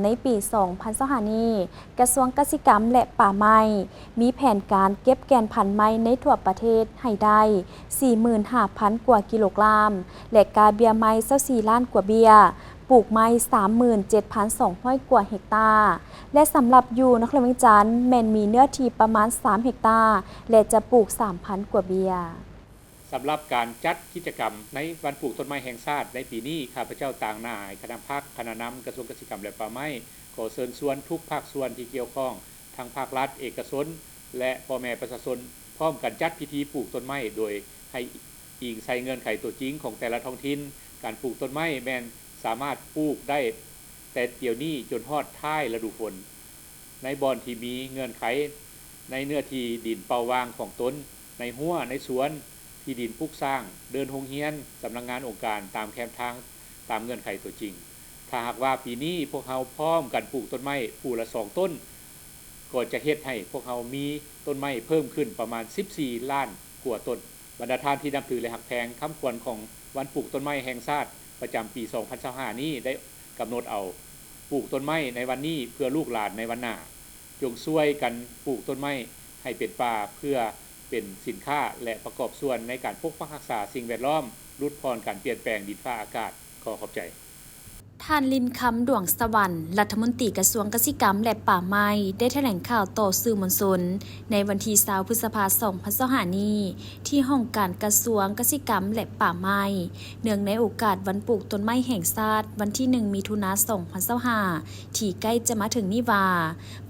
ໃນປີສອງພັນຊາວຫ້ານີ້, ກະຊວງກະສິກຳ ແລະ ປ່າໄມ້ ມີແຜນການເກັບແກ່ນພັນໄມ້ໃນທົ່ວປະເທດໃຫ້ໄດ້ສີ່ໝື່ນຫ້າພັນກວ່າກິໂລກຣາມ ແລະ ກາເບ້ຍໄມ້ຊາວສີ່ລ້ານກວ່າເບ້ຍ, ປູກໄມ້ສາມໝື່ນເຈັດພັນສອງຮ້ອຍກວ່າເຮັກຕາ ແລະ ສຳລັບຢູ່ນະຄອນຫຼວງວຽງຈັນ ແມ່ນມີເນື້ອທີ່ປະມານສາມເຮັກຕາ ແລະ ຈະປູກສາມພັນກວ່າເບ້ຍ. ສຳລັບການຈັດກິດຈະກຳໃນວັນປູກຕົ້ນໄມ້ແຫ່ງຊາດໃນປີນີ້, ຂ້າພະເຈົ້າຕາງໜ້າໃຫ້ຄະນະພັກ, ຄະນະນຳກະຊວງກະສິກຳ ແລະ ປ່າໄມ້ ຂໍເຊີນຊວນທຸກພາກສ່ວນທີ່ກ່ຽວຂ້ອງ, ທັງພາກລັດ, ເອກະຊົນ ແລະ ພໍ່ແມ່ປະຊາຊົນ ພ້ອມກັນຈັດພິທີປູກຕົ້ນໄມ້ ໂດຍໃຫ້ອີງໃສ່ເງື່ອນໄຂຕົວຈິງຂອງແຕ່ລະທ້ອງຖິ່ນ. ການປູກຕົ້ນໄມ້ແມ່ນສາມາດປູກໄດ້ແຕ່ດຽວນີ້ຈົນຮອດທ້າຍລະດູຝົນ. ໃນບ່ອນທີ່ມີເງື່ອນໄຂ, ໃນເນື້ອທີ່ດິນເປົ່າວ່າງຂອງຕົນ, ໃນຮົ້ວ, ໃນສວນ, ທີ່ດິນປຸກສ້າງ, ເດີ່ນໂຮງຮຽນ, ສຳນັກງານອົງການ, ຕາມແຄມທາງ, ຕາມເງື່ອນໄຂຕົວຈິງ. ຖ້າຫາກວ່າປີນີ້ພວກເຮົາພ້ອມກັນປູກຕົ້ນໄມ້ຜູ້ລະສອງຕົ້ນ, ກໍຈະເຮັດໃຫ້ພວກເຮົາມີຕົ້ນໄມ້ເພີ່ມຂຶ້ນປະມານສິບສີ່ລ້ານກວ່າຕົ້ນ. ບັນດາທ່ານທີ່ນັບຖື ແລະ ຮັກແພງ, ຄຳຂວັນຂອງວັນປູກຕົ້ນໄມ້ແຫ່ງຊາດປະຈຳປີສອງພັນຊາວຫ້ານີ້ ໄດ້ກຳນົດເອົາ, ປູກຕົ້ນໄມ້ໃນວັນນີ້ເພື່ອລູກຫຼານໃນວັນໜ້າ. ຈົ່ງຊ່ວຍກັນປູກຕົ້ນໄມ້ໃຫ້ເປັນປ່າ ເພື່ອເປັນສິນຄ້າ ແລະ ປະກອບສ່ວນໃນການປົກປັກຮັກສາສິ່ງແວດລ້ອມ, ຫຼຸດຜ່ອນການປ່ຽນແປງດິນຟ້າອາກາດ. ຂໍຂອບໃຈ. ທ່ານ ລິນຄຳ ດວງສະຫວັນ ລັດຖະມົນຕີກະຊວງກະສິກຳ ແລະ ປ່າໄມ້ ໄດ້ຖະແຫຼງຂ່າວຕໍ່ສື່ມວນຊົນໃນວັນທີຊາວ ພຶດສະພາ ສອງພັນຊາວຫ້ານີ້ ທີ່ຫ້ອງການກະຊວງກະສິກຳ ແລະ ປ່າໄມ້ ເນື່ອງໃນໂອກາດວັນປູກຕົ້ນໄມ້ແຫ່ງຊາດ ວັນທີໜຶ່ງ ມິຖຸນາ ສອງພັນຊາວຫ້າ ທີ່ໃກ້ຈະມາເຖິງນີ້ວ່າ,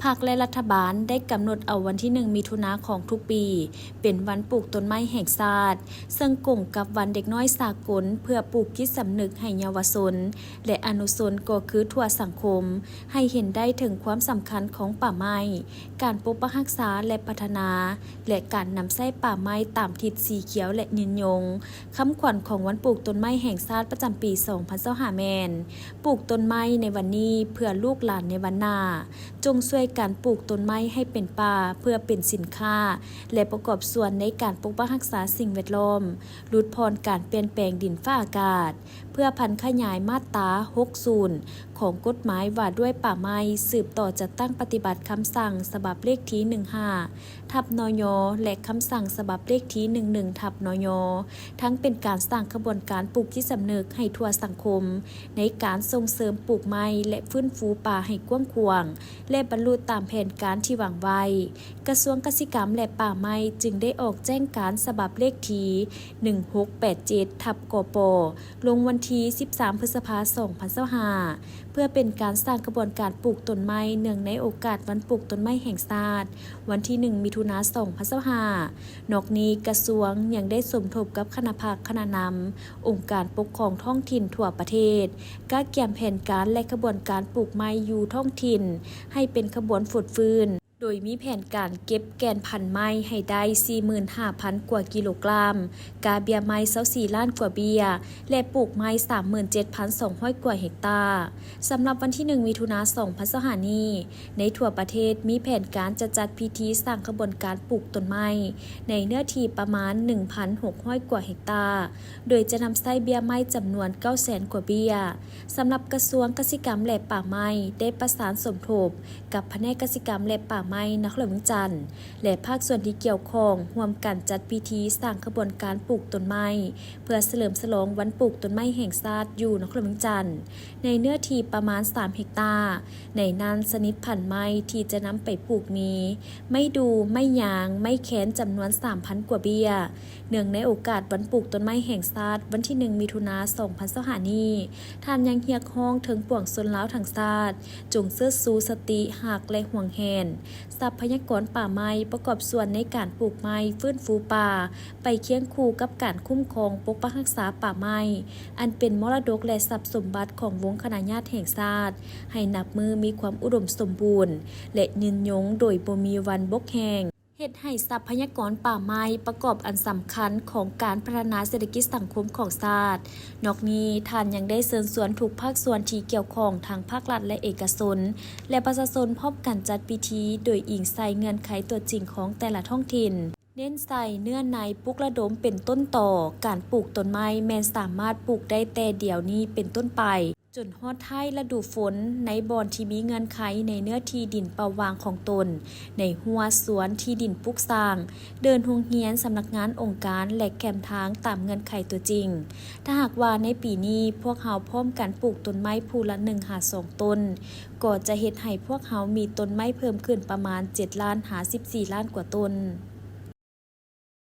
ພັກ ແລະ ລັດຖະບານໄດ້ກຳນົດເອົາວັນທີໜຶ່ງ ມິຖຸນາຂອງທຸກປີ ເປັນວັນປູກຕົ້ນໄມ້ແຫ່ງຊາດ, ເຊິ່ງກົງກັບວັນເດັກນ້ອຍສາກົນ ເພື່ອປູກຈິດສຳນຶກໃຫ້ເຍົາວະຊົນ ແລະ ອະນຸຊົນ ກໍຄືທົ່ວສັງຄົມ ໃຫ້ເຫັນໄດ້ເຖິງຄວາມສຳຄັນຂອງປ່າໄມ້, ການປົກປັກຮັກສາ ແລະ ພັດທະນາ ແລະ ການນຳໃຊ້ປ່າໄມ້ຕາມທິດສີຂຽວ ແລະ ຍືນຍົງ. ຄຳຂວັນຂອງວັນປູກຕົ້ນໄມ້ແຫ່ງຊາດປະຈຳປີສອງພັນຊາວຫ້າແມ່ນ, ປູກຕົ້ນໄມ້ໃນວັນນີ້ເພື່ອລູກຫຼານໃນວັນໜ້າ. ຈົ່ງຊ່ວຍກັນປູກຕົ້ນໄມ້ໃຫ້ເປັນປ່າ ເພື່ອເປັນສິນຄ້າ ແລະ ປະກອບສ່ວນໃນການປົກປັກຮັກສາສິ່ງແວດລ້ອມ, ຫຼຸດຜ່ອນການປ່ຽນແປງດິນຟ້າອາກາດ, ເພື່ອຜັນຂະຫຍາຍມາດຕາຫົກສູນ ຂອງກົດໝາຍວ່າດ້ວຍປ່າໄມ້ ສືບຕໍ່ຈັດຕັ້ງປະຕິບັດຄຳສັ່ງສະບັບເລກທີ ໜຶ່ງຫ້າ ທັບ ນຍ ແລະ ຄຳສັ່ງສະບັບເລກທີ ໜຶ່ງໜຶ່ງ ທັບ ນຍ ທັງເປັນການສ້າງຂະບວນການປູກຈິດສຳນຶກໃຫ້ທົ່ວສັງຄົມ ໃນການສົ່ງເສີມປູກໄມ້ ແລະ ຟື້ນຟູປ່າໃຫ້ກວ້າງຂວາງ ແລະ ບັນລຸຕາມແຜນການທີ່ວາງໄວ້. ກະຊວງກະສິກຳ ແລະ ປ່າໄມ້ ຈຶ່ງໄດ້ອອກແຈ້ງການສະບັບເລກທີ ໜຶ່ງຫົກແປດເຈັດ ທັບ ກປ ລົງວັນທີສິບສາມ ພຶດສະພາ ສອງພັນຊາວຫ້າ ເພື່ອເປັນການສ້າງຂະບວນການປູກຕົ້ນໄມ້ ເນື່ອງໃນໂອກາດວັນປູກຕົ້ນໄມ້ແຫ່ງຊາດ ວັນທີໜຶ່ງ ມິຖຸນາ ສອງພັນຊາວຫ້າ. ນອກນີ້ ກະຊວງຍັງໄດ້ສົມທົບກັບຄະນະພັກ, ຄະນະນຳ, ອົງການປົກຄອງທ້ອງຖິ່ນທົ່ວປະເທດ ກະກຽມແຜນການ ແລະ ຂະບວນການປູກໄມ້ຢູ່ທ້ອງຖິ່ນ ໃຫ້ເປັນຂະບວນຟົດຟື້ນ, ໂດຍມີແຜນການເກັບແກ່ນພັນໄມ້ໃຫ້ໄດ້ສີ່ໝື່ນຫ້າພັນກວ່າກິໂລກຣາມ, ກາເບ້ຍໄມ້ຊາວສີ່ລ້ານກວ່າເບ້ຍ ແລະ ປູກໄມ້ສາມໝື່ນເຈັດພັນສອງຮ້ອຍກວ່າເຮັກຕາ. ສຳລັບວັນທີໜຶ່ງ ມິຖຸນາ ສອງພັນຊາວຫ້ານີ້, ໃນທົ່ວປະເທດມີແຜນການຈະຈັດພິທີສ້າງຂະບວນການປູກຕົ້ນໄມ້ ໃນເນື້ອທີ່ປະມານໜຶ່ງພັນຫົກຮ້ອຍກວ່າເຮັກຕາ, ໂດຍຈະນຳໃຊ້ເບ້ຍໄມ້ຈຳນວນເກົ້າແສນກວ່າເບ້ຍ. ສຳລັບກະຊວງກະສິກຳ ແລະ ປ່າໄມ້ ໄດ້ປະສານສົມທົບກັບພະແນກກະສິກຳ ແລະ ປ່າໄມ້ ນະຄອນຫຼວງວຽງຈັນ ແລະ ພາກສ່ວນທີ່ກ່ຽວຂ້ອງ ຮ່ວມກັນຈັດພິທີສ້າງຂະບວນການປູກຕົ້ນໄມ້ ເພື່ອສະເຫຼີມສະຫຼອງວັນປູກຕົ້ນໄມ້ແຫ່ງຊາດຢູ່ນະຄອນຫຼວງວຽງຈັນ ໃນເນື້ອທີ່ປະມານສາມເຮັກຕາ. ໃນນັ້ນ ຊະນິດພັນໄມ້ທີ່ຈະນຳໄປປູກມີ ໄມ້ດູ່, ໄມ້ຍາງ, ໄມ້ແຄນ ຈຳນວນສາມພັນກວ່າເບ້ຍ. ເນື່ອງໃນໂອກາດວັນປູກຕົ້ນໄມ້ແຫ່ງຊາດ ວັນທີໜຶ່ງ ມິຖຸນາ ສອງພັນຊາວຫ້ານີ້, ທ່ານຍັງຮຽກຮ້ອງເຖິງປວງຊົນລາວທັງຊາດ ຈົ່ງເຊີດຊູສະຕິຮັກ ແລະ ຫວງແຫນ ຊັບພະຍາກອນປ່າໄມ້ ປະກອບສ່ວນໃນການປູກໄມ້, ຟື້ນຟູປ່າ ໄປຄຽງຄູ່ກັບການຄຸ້ມຄອງປົກປັກຮັກສາປ່າໄມ້ ອັນເປັນມໍລະດົກ ແລະ ຊັບສົມບັດຂອງວົງຄະນະຍາດແຫ່ງຊາດ ໃຫ້ນັບມື້ມີຄວາມອຸດົມສົມບູນ ແລະ ຍືນຍົງໂດຍບໍ່ມີວັນບົກແຫ້ງ, ເຮັດໃຫ້ຊັບພະຍາກອນປ່າໄມ້ປະກອບອັນສຳຄັນຂອງການພັດທະນາເສດຖະກິດສັງຄົມຂອງຊາດ. ນອກນີ້, ທ່ານຍັງໄດ້ເຊີນຊວນທຸກພາກສ່ວນທີ່ກ່ຽວຂ້ອງ ທັງພາກລັດ ແລະ ເອກະຊົນ ແລະ ປະຊາຊົນ ພ້ອມກັນຈັດພິທີໂດຍອີງໃສ່ເງື່ອນໄຂຕົວຈິງຂອງແຕ່ລະທ້ອງຖິ່ນ. ເນັ້ນໃສ່ເນື້ອໃນປຸກລະດົມເປັນຕົ້ນຕໍ, ການປູກຕົ້ນໄມ້ແມ່ນສາມາດປູກໄດ້ແຕ່ດຽວນີ້ເປັນຕົ້ນໄປ. ຈົນຮອດທ້າຍລະດູຝົນ ໃນບ່ອນທີ່ມີເງື່ອນໄຂໃນເນື້ອທີ່ດິນເປົ່າຫວ່າງຂອງຕົນ, ໃນຮົ້ວສວນ, ທີ່ດິນປຸກສ້າງ, ເດີ່ນໂຮງຮຽນ, ສຳນັກງານອົງການ ແລະ ແຄມທາງຕາມເງື່ອນໄຂຕົວຈິງ. ຖ້າຫາກວ່າໃນປີນີ້ພວກເຮົາພ້ອມກັນປູກຕົ້ນໄມ້ຜູ້ລະໜຶ່ງຫາສອງຕົ້ນ, ກໍຈະເຮັດໃຫ້ພວກເຮົາມີຕົ້ນໄມ້ເພີ່ມຂຶ້ນປະມານເຈັດລ້ານຫາສິບສີ່ລ້ານກວ່າຕົ້ນ.